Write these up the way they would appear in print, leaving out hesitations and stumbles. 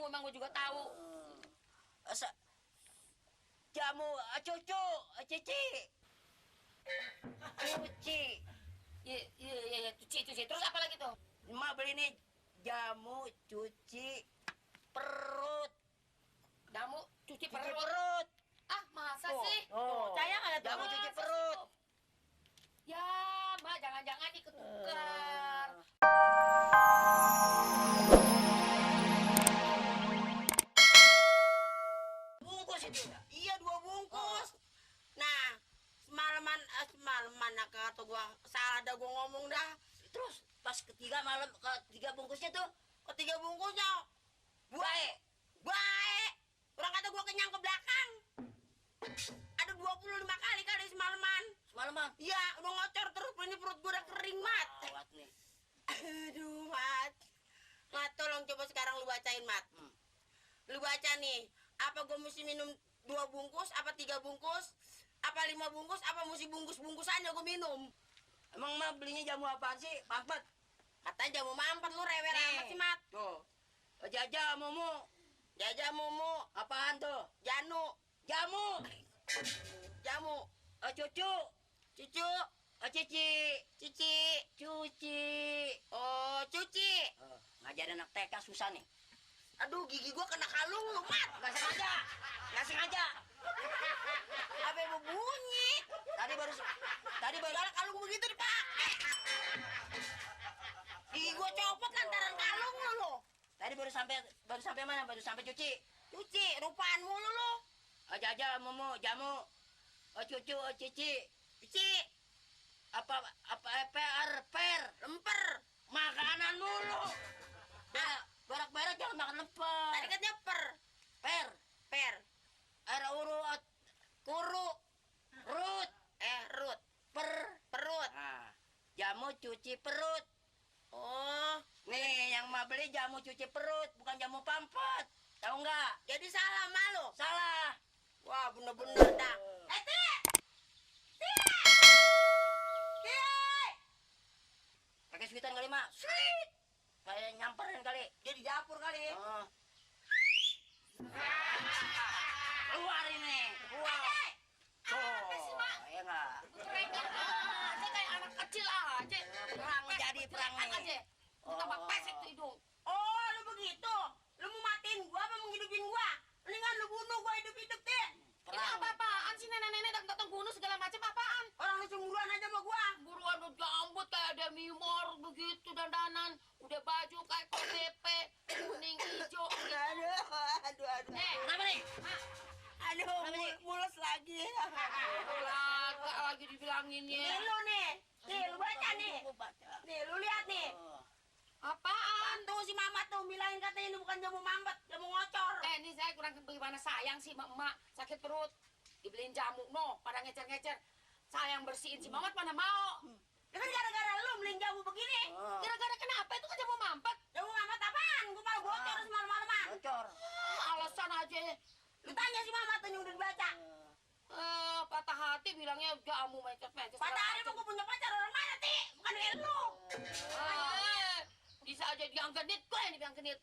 emang gue juga tahu. Jamu cucu, cici. Cuci. Iya, cuci. Terus apa lagi tuh? Emak beli nih jamu cuci perut. Jamu cuci Cuci perut. perut. Ah, masa Tuh, sih? tuh. Saya nggak ada Jamu cuci perut. Ya, Mbak, jangan-jangan diketukar. Bungkus itu. Iya, 2 bungkus. Nah, semalaman nak kata gua salah dah gua ngomong dah. Terus pas ketiga bungkusnya tuh, ketiga bungkusnya baik. Orang kata gua kenyang ke belakang. Ada 25 kali semalaman. Semalaman? Iya, udah ngocor terus, ini perut gua udah kering, Mat. Awat nih. Aduh, Mat. Mat, tolong coba sekarang lu bacain, Mat. Lu baca nih, apa gua mesti minum 2 bungkus, apa 3 bungkus, apa 5 bungkus, apa mesti bungkus-bungkusannya gua minum. Emang mah belinya jamu apaan sih? Mampet. Katanya jamu mampet, lu rewel amat sih, Mat. Tuh. Jajah mumu. Jajah mumu. Apaan tuh? Jamu. Cucu. Cici. Cuci. Oh, cuci. Ngajarin anak TK susah nih. Aduh, gigi gua kena kalung lu, Mat. Nggak sengaja. Apa yang mau bunyi? Tadi baru kalung begitu dipakai. Gigi gua copot lantaran kalung lu. Tadi baru sampai mana? Baru sampai cuci. Rupaan mulu lu. Aja mumu, jamu. Cucu, cici. Apa lemper. Makanan mulu. Berak-berak jangan makan lemper. Tadi katanya per. Ada urut, kuru, rut. Rut. Perut. Nah, jamu cuci perut. Oh. Nih, yang mau beli jamu cuci perut, bukan jamu pampet. Tahu nggak? Jadi salah malu. Salah. Wah, bener-bener dah. Pakai sweetan kali, Mak. Sweet. Kayak nyamperin kali. Dia di dapur kali. Keluar ini. Keluar. Ya nggak? Saya kayak anak kecil aja. Perang nih. Tambah pesek tuh hidung. Oh, lu begitu? Lu mau matiin gua apa mau ngidupin gua? Mendingan lu bunuh gua hidup-hidup deh. Ini apa-apaan sih nenek-nenek datang bunuh segala macam apaan? Orang lu cemburuan aja sama gua. Buruan udah jambut kayak ada mimor begitu dandanan. Udah baju kayak KTP kuning hijau. Aduh. Kenapa nih? Aduh, mules lagi. Lagi dibilangin ya. Nih lu nih. Nih, lu baca nih. Nih, lu lihat nih. Apaan? Tuh si Mama tuh bilangin katanya ini bukan jamu mampet, jamu ngocor. Ini saya kurang bagaimana sayang sih emak sakit perut. Dibeliin jamu pada ngecer-ngecer. Sayang bersihin si Mamat mana mau. Ya kan gara-gara lu beliin jamu begini. Gara-gara kenapa? Itu kan jamu mampet. Jamu mampet apaan? Gua malah bocor semalam-malaman. Bocor. Alasan aja. Lu tanya si Mama tuh yang udah dibaca. Patah hati bilangnya jamu mecet-mecet. Patah hati mah gua punya pacar orang mana, Ti? Bukan lu. Bisa aja diang genit, gue yang dibilang genit.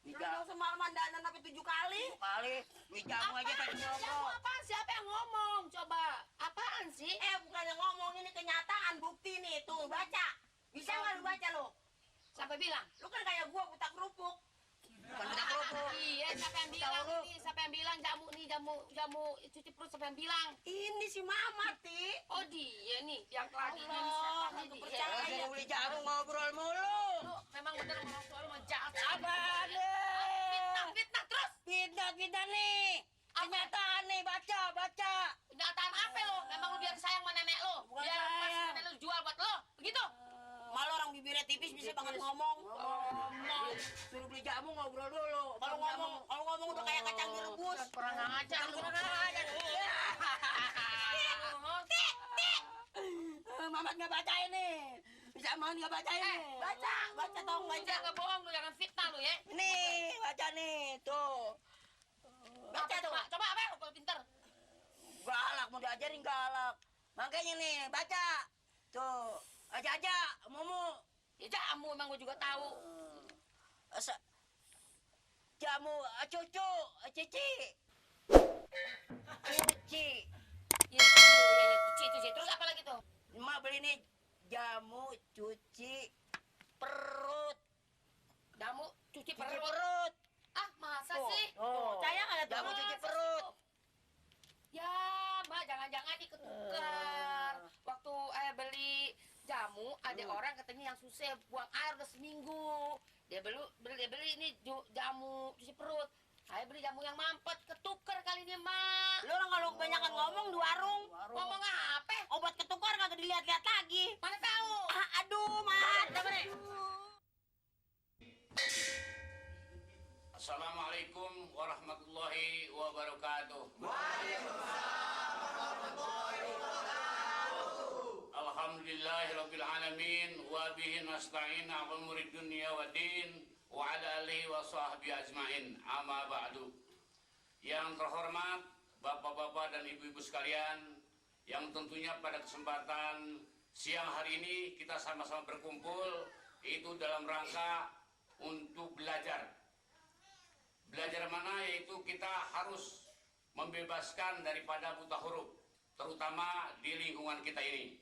Lu semalaman dandan sampai 7 kali. 7 kali. Beli jamu aja tadi Jamu ngomong. apaan? Siapa yang ngomong? Coba. Apaan sih? Bukannya ngomong, ini kenyataan, bukti nih. Tuh, baca. Bisa nggak lu baca lu? Siapa bilang? Lu kan kayak gua buta kerupuk. Bukan buta kerupuk. Iya, siapa yang bilang ini? Siapa yang bilang jamu cuci perut siapa yang bilang? Ini si Mama, Ti. Oh dia nih, yang lagi ini Allah, siapa aku nih? percaya. Dia beli jamu ngobrol mulu. Lu memang bener orang tua lu menjahat. Apaan nih? Fitnah terus. Fitnah nih. Kenyataan nih, baca. Kenyataan apa lo? Memang lu biar sayang sama nenek lo. Bukan Biar pas sayang. nenek lu jual buat lo. Begitu? Malu orang bibirnya tipis bisa banget ngomong. Suruh beli jamu ngobrol dulu. Kalau ngomong udah kayak kacang direbus. Kurang ajar lu. Mamat nggak baca ini. Bisa Mamat nggak baca ini. Baca tong baca. Jangan bohong lu, jangan fitnah lu ya. Nih, baca nih, tuh. Baca tuh. Coba apa? Lu pinter. Galak mau diajarin galak. Makanya nih, baca. Tuh, aja mumu. Ya jamu emang gue juga tahu. jamu cucu, cici. Cuci. Iya, cuci. Terus apa lagi tuh? Mak beli nih jamu cuci perut. Jamu cuci Cuci perut. perut. Ah, masa Tuh, sih? tuh, percaya nggak ada jamu Masa cuci sih, perut? Bob? Ya, Mbak, jangan-jangan diketukar. Waktu beli jamu, ada orang katanya yang susah buang air udah seminggu. Dia beli ini jamu cuci perut. Saya beli jamu yang mampet, ketukar kali ini, Mak. Lu orang kalau kebanyakan ngomong di warung, Ngomong apa? obat ketukar kagak dilihat-lihat lagi. Mana tahu? Aduh, Mat. Coba deh. Assalamualaikum warahmatullahi wabarakatuh. Alhamdulillahirabbil alamin wa bihi nasta'in 'ala umuri dunya waddin wa 'ala alihi wa sahbihi ajmain. Amma ba'du. Yang terhormat Bapak-bapak dan Ibu-ibu sekalian, yang tentunya pada kesempatan siang hari ini kita sama-sama berkumpul itu dalam rangka untuk belajar. Belajar mana? Yaitu kita harus membebaskan daripada buta huruf, terutama di lingkungan kita ini.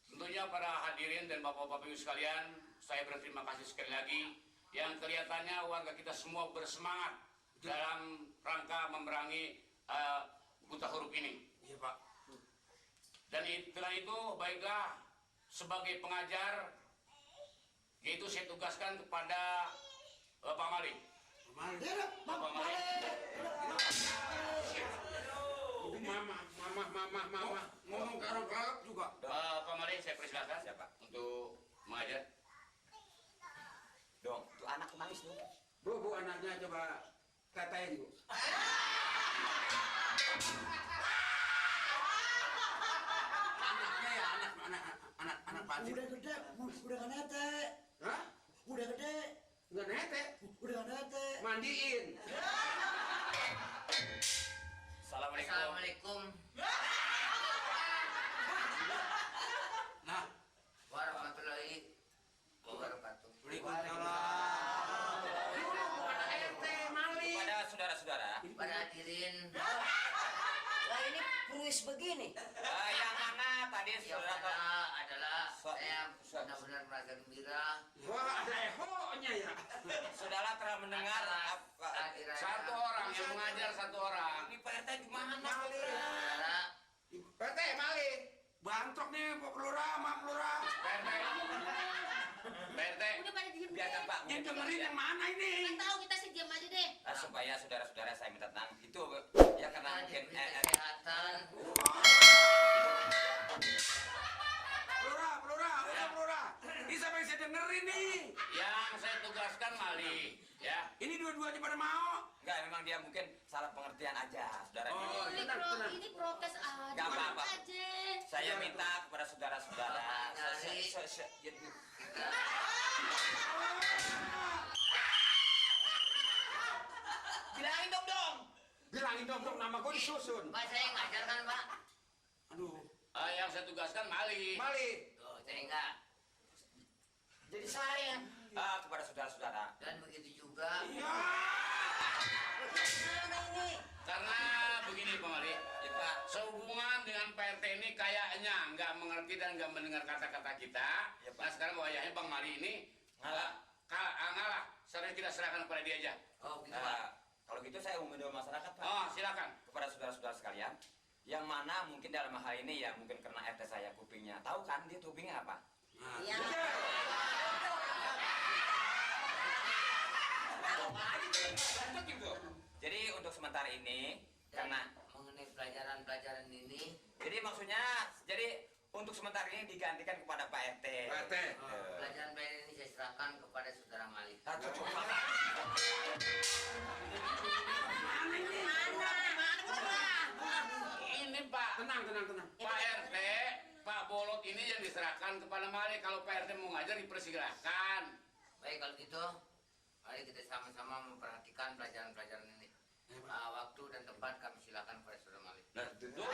Tentunya para hadirin dan bapak-bapak ibu sekalian, saya berterima kasih sekali lagi yang kelihatannya warga kita semua bersemangat dalam rangka memerangi buta huruf ini. Iya, Pak. Dan setelah itu, baiklah sebagai pengajar, yaitu saya tugaskan kepada Bapak Mali. Bapak Mali. Mama, ngomong ke orang galak juga. Pak Mali, saya persilakan siapa untuk mengajar. Dong, tuh anak nangis dong. Bu, anaknya coba katain, Bu. Anaknya ya, anak panci. Udah gede, udah gak nete. Hah? Udah gede, Nggak nete. udah gak nete. Mandiin. Assalamualaikum. Nah, Warahmatullahi wabarakatuh. Waalaikumsalam. Kepada saudara-saudara, pada hadirin Lah ini peruis begini. yang mana tadi Yang saudara mana adalah So- saya so- benar-benar merasa gembira Wah, ada ehonya ya. saudara telah mendengar atas apa? kehadiran Satu orang yang mengajar, satu orang. Ini Pak RT gimana kali? saudara. PT Mali. Bantrok nih, Pak Pelurah, Mak Pelurah. PRT. Udah pada diem Biarkan deh. Pak. Yang dengerin yang mana ini? Kan tahu kita sih diam aja deh. Supaya saudara-saudara saya minta tenang. Itu ya karena Kita mungkin diberi kesehatan. Pelurah, udah Pelurah. Ini sampai saya dengerin nih. Yang saya tugaskan Mali, ya. Ini dua-duanya pada mau. enggak, memang dia mungkin salah pengertian aja, saudara. Oh, Ini tenang, tenang. ini protes aja. Nggak apa-apa. aja. Saya minta kepada saudara-saudara. Dari- Jadi bilangin dong. Bilangin dong nama gue disusun. Pak saya ngajar kan Pak? Aduh, Yang saya tugaskan Mali. Mali. Tuh saya enggak. Jadi saya kepada saudara-saudara. Dan begitu juga Ya. Karena begini Pak Mali, Ya, Pak. sehubungan dengan PRT ini kayaknya nggak mengerti dan nggak mendengar kata-kata kita. Ya, Pak. Nah sekarang wayahnya Bang Mali ini Ngalah. ngalah. Sekarang kita serahkan kepada dia aja. oh gitu Pak. Kalau gitu saya umumkan masyarakat, Pak. Oh silakan. Kepada saudara-saudara sekalian, yang mana mungkin dalam hal ini ya mungkin karena RT saya kupingnya. Tahu kan dia kupingnya apa? Nah, Iya. Jadi untuk sementara ini Dan karena mengenai pelajaran-pelajaran ini jadi maksudnya untuk sementara ini digantikan kepada Pak RT. PT. pelajaran-pelajaran ini saya serahkan kepada saudara Malik. Satu cuma Mana Ini Pak. Tenang. Pak RT, Pak Bolot ini yang diserahkan kepada Mali. Kalau Pak RT mau ngajar dipersilahkan. Baik kalau gitu, mari kita sama-sama memperhatikan pelajaran-pelajaran ini. Waktu dan tempat kami silakan kepada saudara Malik. Nah, duduk.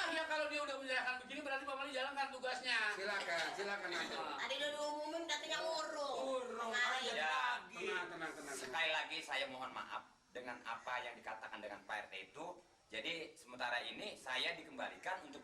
Ya kalau dia udah menyerahkan begini berarti Pak Mali jalankan tugasnya. Silakan aja. Tadi udah diumumin katanya urut. sekali lagi saya mohon maaf dengan apa yang dikatakan dengan Pak RT itu. Jadi sementara ini saya dikembalikan untuk